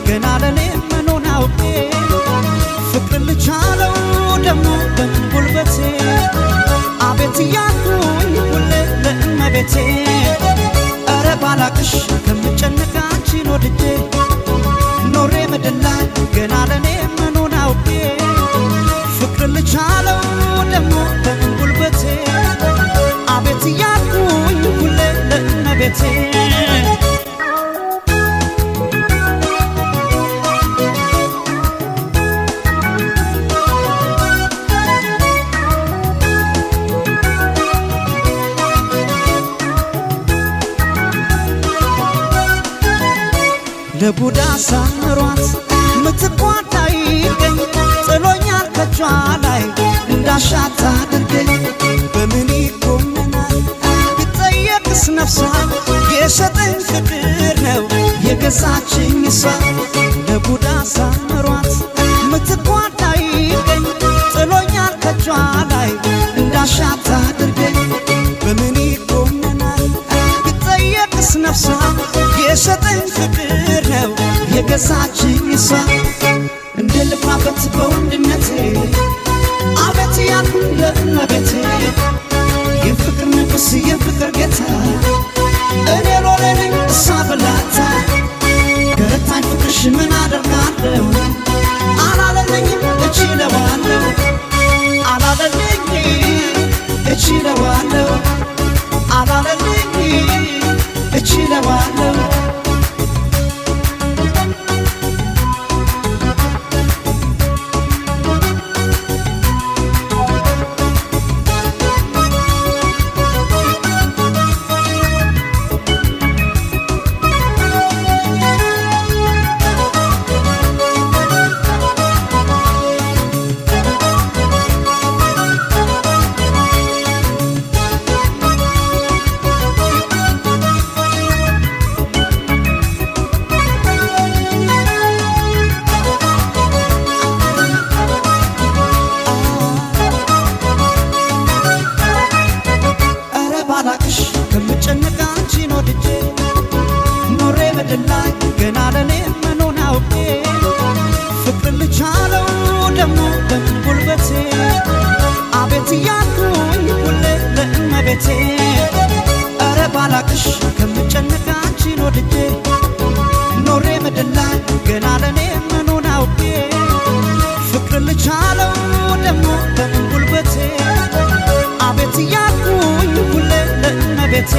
ገና ለኔ ምኑን አውቄ ፍቅር ልቻለው ደሞ በምን ጉልበቴ አቤት እያልኩኝ ሁሌ ለእመቤቴ ኧረ ባላቅሽ ከምጨነቅ አንቺን ወድጄ ኖሬ ምድር ላይ ገና ለኔ ምኑን አውቄ ፍቅር ልቻለው ደሞ በምን ጉልበቴ አቤት እያልኩኝ ሁሌ ለእመቤቴ ለቡዳ ሳምሯት ምትኳን አይገኝ ጥሎኛል ከጇ ላይ እንዳሻት አድርገኝ በምን ይኮነናል ብጠየቅስ ነፍሷ የሰጠኝ ፍቅር ነው የገዛችኝ እሷ ለቡዳ ሳምሯት ምትኳን አይገኝ ጥሎኛል ከጇ ላይ እንዳሻት አድርገኝ በምን ይኮነናል ብጠየቅስ ነፍሷ የሰጠኝ ፍቅር ነው የገዛችኝ እሷ እንደ ልኩራበት በወንድነቴ አቤት ያልኩኝ ለእመቤቴ የፍቅር ንጉሥ የፍቅር ጌታ እኔ ሎሌ ነኝ እሷ ብላታ ገረታኝ ፍቅርሽ ምን አደርጋለሁ አላለለኝም እችለዋለሁ አላለለኝም እችለዋለሁ አላለለኝም እችለዋለሁ። ኧረ ባላቅሽ ከምጨነቅ አንቺን ወድጄ ኖሬ ምድር ላይ ገና ለኔ ምኑን አውቄ ፍቅር ልቻለው ደሞ በምን ጉልበቴ አቤት እያልኩኝ ሁሌ ለእመቤቴ ኧረ ባላቅሽ ከምጨነቅ አንቺን ወድጄ ኖሬ ምድር ላይ ገና ለኔ ምኑን አውቄ ፍቅር ልቻለው ደሞ በምን ጉልበቴ አቤት እያልኩኝ ሁሌ ለእመቤቴ።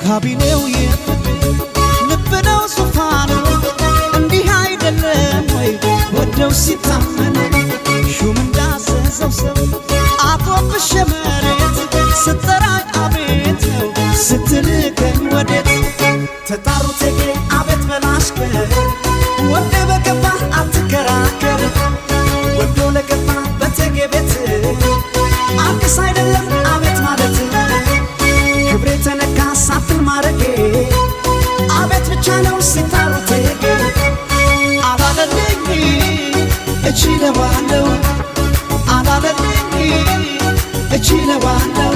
ካቢኔው የፍቅር ልብ ነው ዙፋኑ እንዲህ አይደለም ወይ ወደው ሲታመኑ ሹም እንዳዘዘው ሰው አጎንብሼ መሬት ስጠራኝ አቤት ነው ስትልከኝ ወዴት ተጣሩ ቴጌ አቤት በላሽከር ወደ በገባ አትከራከር ወዶ ለገባ በቴጌ ቤት አዲስ አይደለም አቤት ማለት ክብሬ ተነካ ሳትል ማረጌ አቤት ብቻ ነው ሲታሩ ቴጌ አላለልኝ እችለዋለሁ አላለልኝ እችለዋለሁ።